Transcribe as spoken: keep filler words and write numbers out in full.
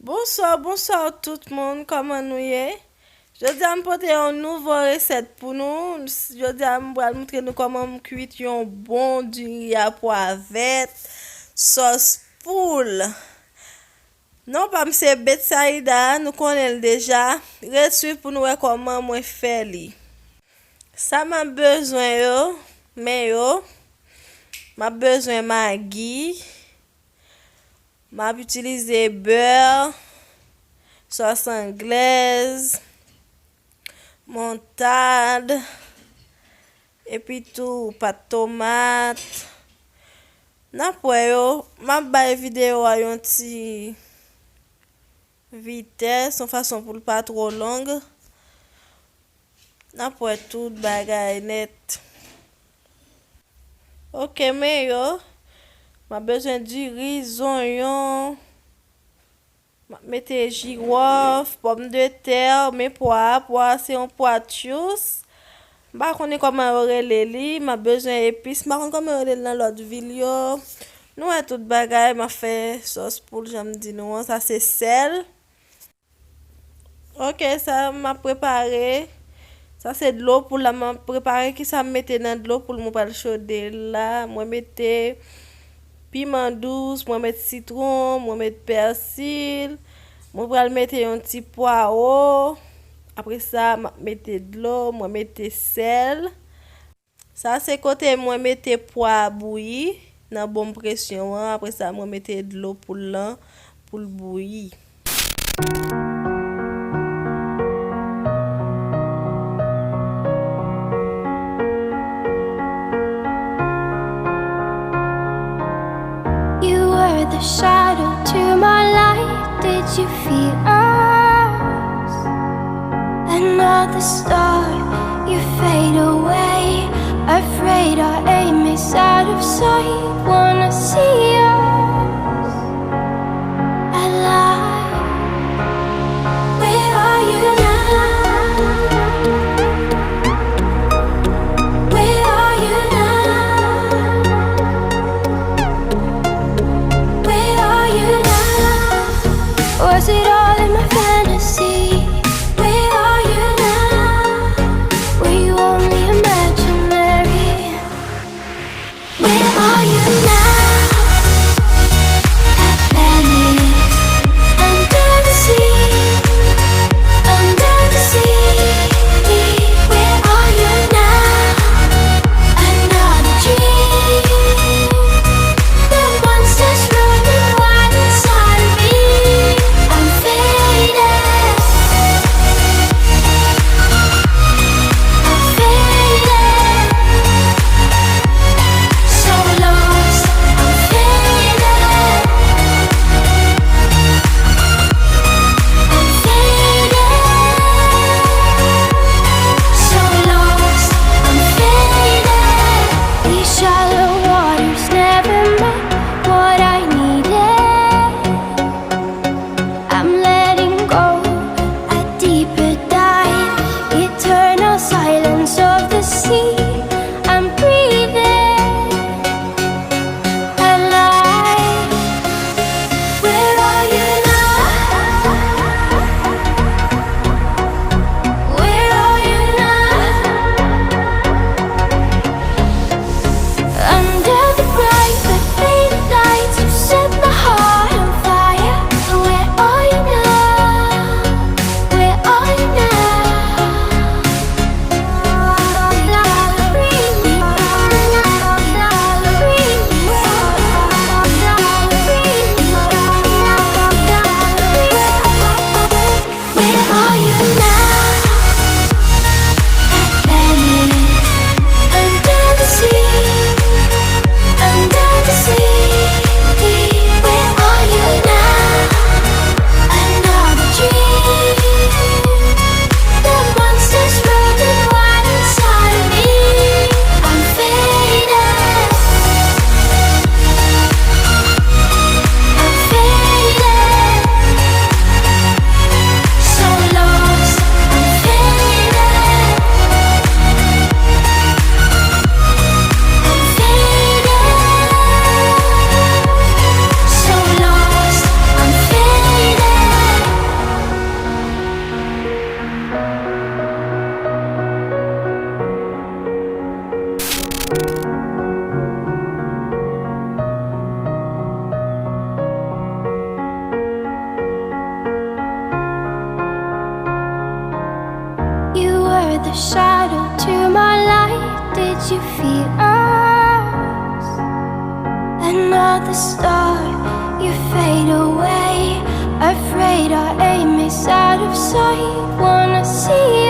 Bonswa, bonswa tout moun, kòman nou ye? Jodi a m pote yon nouvo resèt pou nou. Jodi a m pral montre nou kòman m kwit yon bon diri a pwa vèt, sòs poul. Non pa m se Betsaida, nou konnen l deja. Ret swiv pou nou wè kòman mwen fè li. Sa m ap bezwen yo, men yo, m ap bezwen magi, m ap itilize bè, sòs anglèz, montad, epi tou pat tomat. N ap wè yo, m ap bay videyo a yon ti vitès, yon fason pou l pa twò long. N ap wè tout bagay nèt. Ok, men yo, m ap bezwen diri, zonyon, m ap mete jiwòf, pòmdetè, men pwa a, pwa a se yon pwa tchous. M pa konnen kòman yo rele li, m ap bezwen epis, m pa konn kòman yo rele l nan lòt vil yo. Nou wè tout bagay, m ap fè sòs poul jan m di nou an, sa se sèl. Ok, sa m ap prepare. Sa se dlo poul la m ap prepare. Kisa m mete nan dlo poul mwen pral chode la? Mwen mete piman dous, mwen met sitwon, mwen met pèsil. Mwen pral mete yon ti pwawo. Apre sa, m ap mete dlo, mwen mete sèl. Sa se kote mwen mete pwa a bouyi nan bon presyon an. Apre sa, mwen mete dlo poul lan pou l bouyi. You were the shadow to my light. Did you fear us? Another star, you fade away. Afraid our aim is out of sight. Wanna see us alive. Where are you now? Where are you now? Where are you now? Was it all in my fantasy? Where are you now? Were you only imaginary? Where are you now? Shadow to my light, did you feel us? Another star, you fade away. Afraid our aim is out of sight. Wanna see